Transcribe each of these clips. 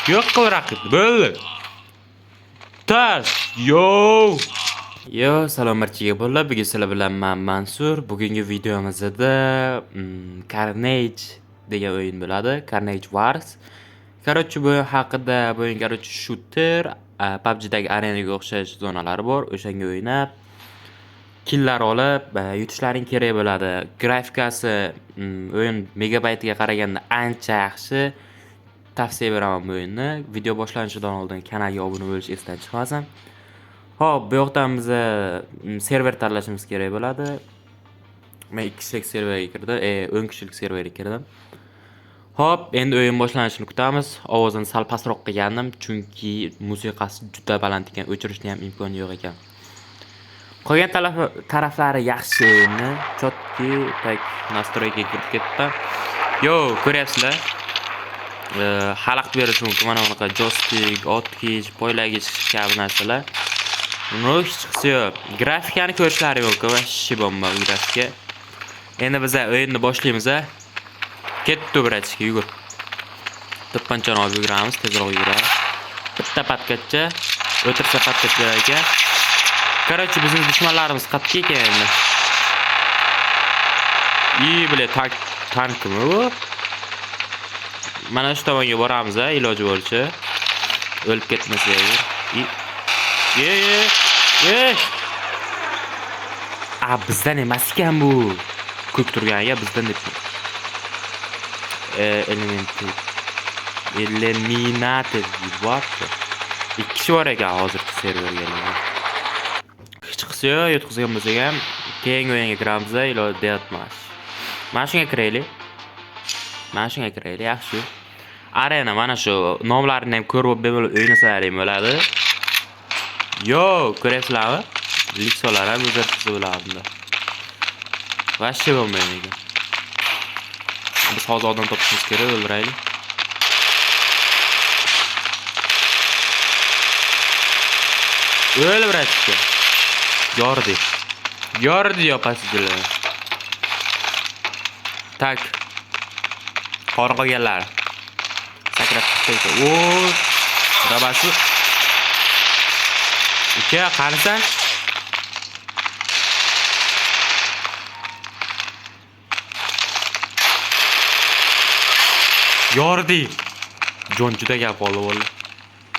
Yo'q qil raqibni. Bo'ldi. Tash. Yo. Yo, salom barchaga bolalar. Bugun sizlar bilan men Mansur. Bugungi videomizda Carnage degan o'yin bo'ladi. Carnage Wars. Короче, bu haqida, bu o'yin короче shooter, PUBG'dagi arenaga o'xshash zonalari bor. O'shanga o'ynab killar olib, yutishlaring kerak bo'ladi. Grafikasi o'yin megabaytiga qaraganda ancha yaxshi. Tavsiya beraman bu o'yinni. Video boshlanishidan oldin kanalga obuna bo'lish esdan chiqmasin. Xo'p, bu yoqdan biza server tanlashimiz kerak bo'ladi. Men 2 kishilik serverga kirdim, 10 kishilik serverga kirdim. Xo'p, endi o'yin boshlanishini kutamiz. Ovozini sal pastroq qilgandim, chunki musiqasi juda baland ekan, o'chirishni ham imkoni yo'q ekan. Qolgan taraflari yaxshi o'yinni. Chotki, так, настройка kirib ketdi. Yo, ko'ryapsizlar. Xalaqit berishi mumkin mana bunaqa joystick, otkich, poylagich kabi narsalar. No, hech qisi yo'q. Grafikani ko'rishlari mumkin, вообще bomba grafika. Endi biz o'yinni boshlaymiz a. Ketdi, братишка, yugur. To'pponchani olib yuguramiz, tezroq yuguramiz. Bitta подкат cha, o'tirsa подкат berar ekan. Короче, bizning dushmanlarimiz qayerga ekan endi? I, бля, tank, tankmi bu? Mana shu tomonga boramiz a, iloji boricha. O'lib ketmasak agar. I. E, e, e. A, bizdan emas ekan bu. Ko'k turganiga bizdan deb. Element Eliminated what? 2 kishi bor ekan hozirgi serverga. Hech qisi yo'q, yutqizgan bo'lsak ham keyingi o'yinga kiramiz, iloji deathmatch. Mana shunga kiraylik. Mana shunga kiraylik, yaxshi. Arena mana shu nomlarini ham ko'rib bemalol o'ynasalaring bo'ladi. Yo, ko'ryapsizlarmi? Лицо lar ham o'zgartirsa bo'ladi bunda. Вообще bo'lmaydi ekan. Biz hozir odam topishimiz kerak, o'ldiraylik. O'l, братишка. Yordi. Yordi yopasidilar. Так. Qor qolganlar. Sakrab chiqdi. O, rabasi. Uka, qanisan? Yordi. Jon juda gap qoldi bo'ldi.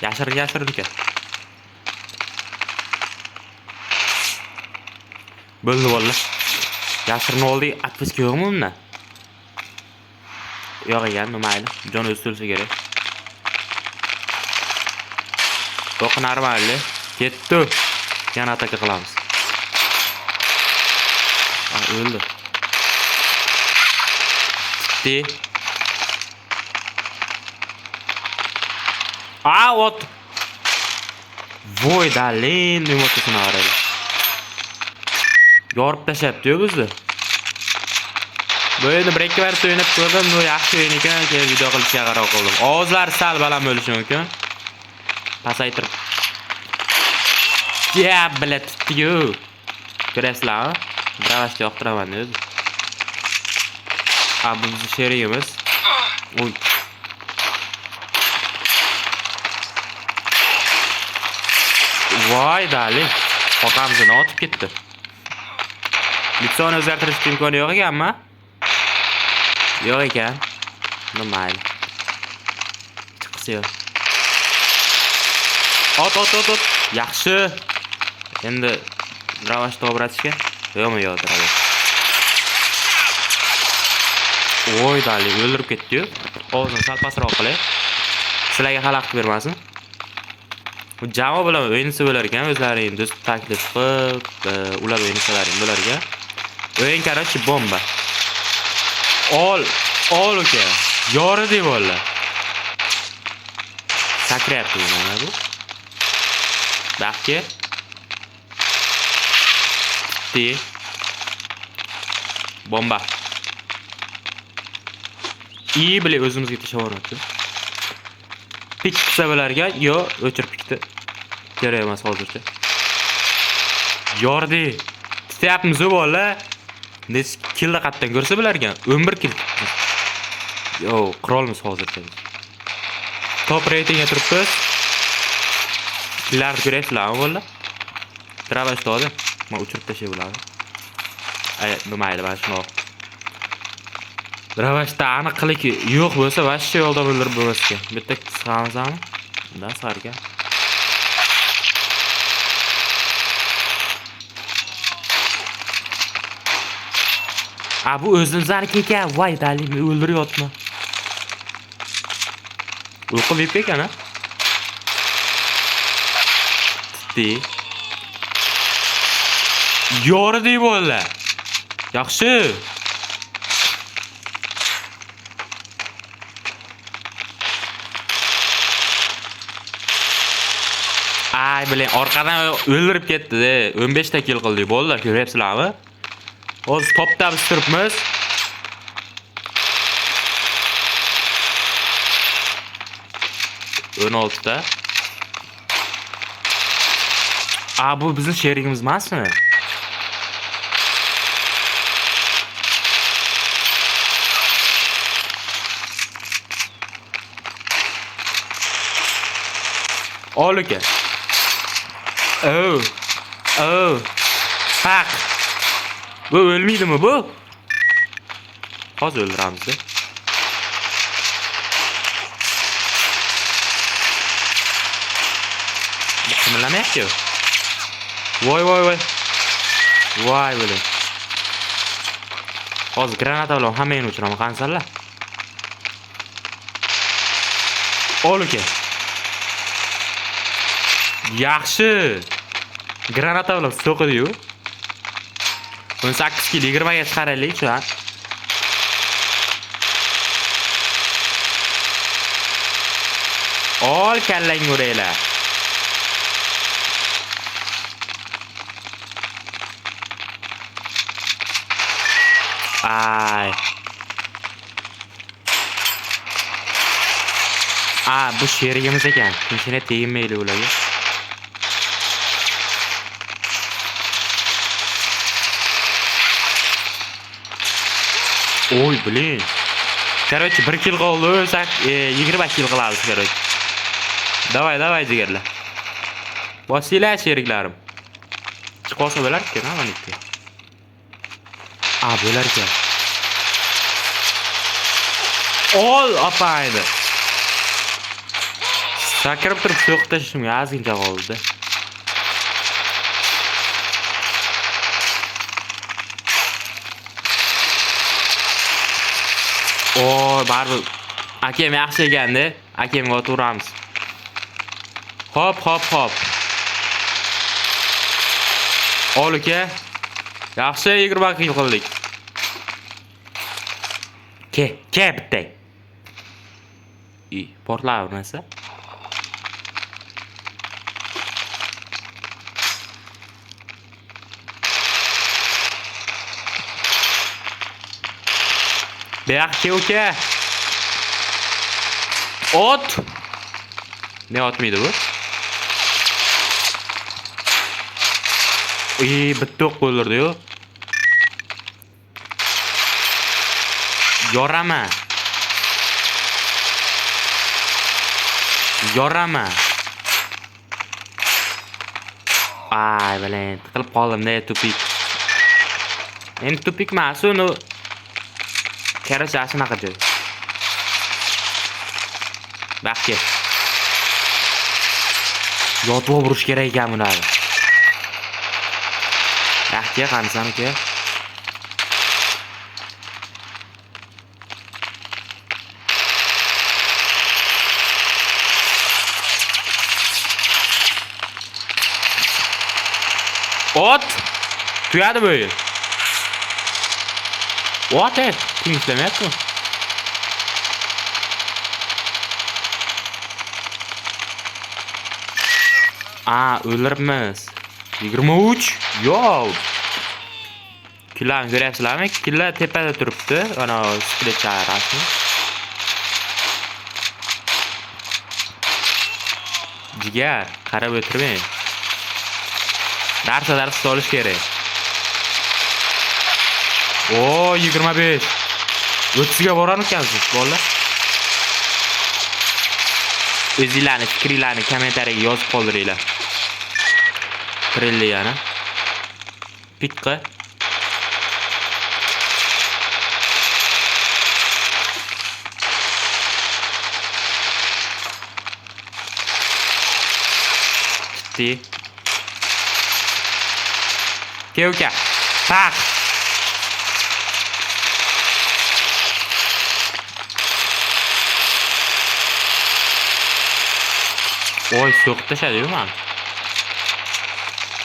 Yashirin, yashirin uka. Bo'ldi bo'ldi. Yashirin oldik. Отписка yo'qmi unda? Yo'q ekan, mayli. Jon o'zi to'lsa kerak. Yo'q, нормально. Ketdi. Yana ataka qilamiz. Ah, o'ldi. Tutdi. A, ot. Voy, dalin, emotsiyasini qaraylik. Yorib tashlabdi-yu bizni. Bu o'yinni 1-2 marta o'ynab ko'rdim, bu yaxshi o'yin ekan, keyin video qilishga qaror qildim. Ovozlari sal baland bo'lishi mumkin. Pasaytirib. Ya, бля, tutdi-yu. Ko'ryapsizlarmi? Bravashni yoqtiraman o'zi. A, bu bizning sherigimiz. Uy. Voy, dali. Orqamizdan otib ketdi. Лицо ni o'zgartirish imkoni yo'q ekanmi? Yo'q ekan. Ну, mayli. Chiqisi yo'q. Ot, ot, ot, ot. Yaxshi. Endi ravashni братишка. Yo'qmi, yo'q, ravash. Voy, dali, o'ldirib ketdi-yu. Ovozini sal pastroq qilay. Sizlarga xalaqit bermasin. Bu jamoa bilan o'ynasa bo'lar ekan, o'zlaring do'st taklif qilib, ular o'ynasalaring bo'lar ekan. O'yin, короче, bomba. Ol, ol uka. Yoridi bolalar. Sakrayapti bu mana bu. Baxtga. Tutdi. Bomba. I, бля, o'zimizga tashlavormabdi. Пик qilsa bo'lar ekan, yo, o'chir пик ni. Kerak emas hozircha. Yordi. Tutyapmiz u bolalar. Necha killni qayerdan ko'rsa bo'lar ekan? 11 kill. Yo, qirolmiz hozircha. Top reytingga turibmiz. Killarni ko'ryapsizlarmi bolalar? Travash tog'da. Men o'chirib tashlay bo'ladi. Ay, mayli, mana shuni ol. Ravashda aniqlik yo'q bo'lsa, vashshe yo'lda o'ldirib bo'lmas ekan. Bitta sig'amizmi? Bundan sig'ar ekan. A, bu o'zimizniki ekan. Voy, dalimni o'ldiryapman. Uyqu VIP ekan, ha? Tutdi. Yoridik bolalar. Yaxshi. Ay, biling, orqadan o'ldirib ketdi-da. 15 ta kill qildik bolalar, ko'ryapsizlarmi? Hozir topda biz turibmiz. O'n oltita. A, bu bizning sherigimiz emasmi? Ol uka. Oh. Oh. Haq. Bu o'lmaydimi bu? Hozir o'ldiramiz-da. Bu qimirlamayapti-ku. Voy voy voy. Voy biling. Hozir granata bilan hammangni o'chiraman, qanisanlar? Ol uka. Yaxshi. Granata bilan so'qidi-yu. 18 kil 20 ga chiqaraylik shu an. Ol kallangni uraylar. Ay. A, bu sherigimiz ekan. Tinchini teginmaydi ularga. Oy, blin. Короче, 1 kill qoldi, o'lsak, 20 kill qilamiz, короче. Давай, давай, jigarlar. Bosinglar sheriklarim. Chiqib olsa bo'lar ekan, ha, mana ikki. A, bo'lar ekan. Ol, opangni. Sakrab turib so'qib tashlashimga ozgincha qoldi. Oy, baribir akam yaxshi ekanda, akamga o'tiramiz. Hop, hop, hop. Ol uka. Yaxshi 20 kill qildik. Ke, ke bitta. I, portlar narsa. Buyoqqa uka. Ot. Ne otmaydi bu? I, bitta o'q o'ldirdi-yu. Yorama. Yorama. Ay, bilen, tiqilib qoldim-da, тупик. Endi тупик emas, uni короче, shunaqa joy. Baxtga. Yotib urish kerak ekan bularni. Baxtga qanisan uka? Ot! Tugadi bu o'yin. What it? Kim ishlamayapti? A, o'ldiribmiz. 23. Yo. Killarni ko'ryapsizlarmi? Killar tepada turibdi. Ana skeletcha rasmi. Jigar, qarab o'tirmang. Darsa dars solish kerak. O, 25. 30 ga borarmikansiz, bolalar? O'zinglarni fikringlarni kommentariyaga yozib qoldiringlar. Tirildi yana. Piqqa. Tutdi. Ke uka. Taq. Oy, so'qib tashladi-yu mani.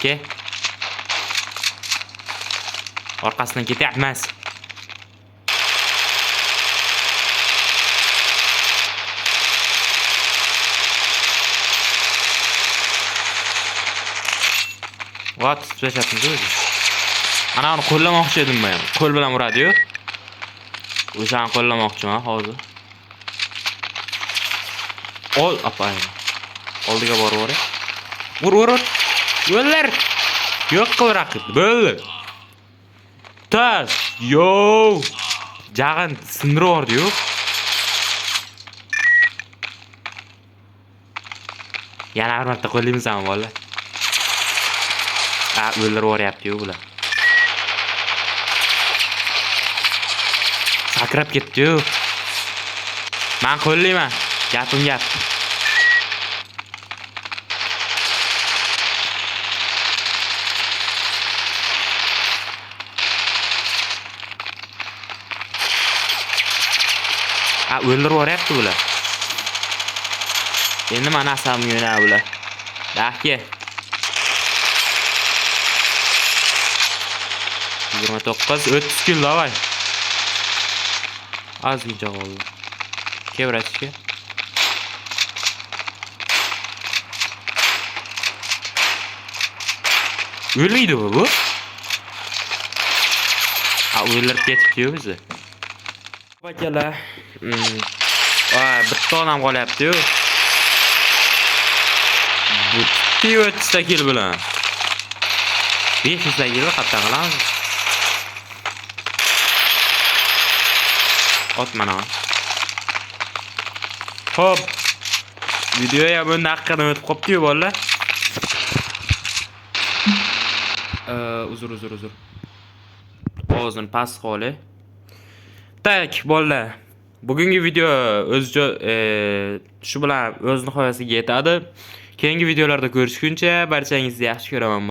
Ke. Orqasidan ketyapmiz. Va tutib tashlabmiz o'zi. Ana uni qo'llamoqchi edim men. Qo'l bilan uradi-yu. O'shani qo'llamoqchiman hozir. Ol, apay. Oldiga borib boray. Ur, ur, ur. O'ldir. Yo'q qil raqib. Bo'ldi. Tas. Yo. Jag'in sindirib yubordi-yu. Yana bir marta qo'llaymizmi bola? A, o'ldirib yuboryapti-yu bular. Sakrab ketdi-yu. Men qo'llayman. Gapim gap. A, o'ldirib yuboryapti bular. Endi mana asabim yo'nadi bular. Dahki. 29, 30 kill давай. Ozgincha qoldi. Ke, братишка. O'lmaydi bu. A, o'ldirib ketibdi-yu bizni. Akalar, bitta odam qolyapti-yu. Bu 30 ta kill bilan. 500 ta kill qayerdan qilamiz? Ot mana. Xo'p. Video ham bundan haqidan o'tib qolibdi-yu bolalar. Uzr, uzr, uzr. Ovozini past qilib olay. Так, bolalar. Bugungi video o'z shu bilan o'z nihoyasiga yetadi. Keyingi videolarda ko'rishguncha barchangizni yaxshi ko'raman.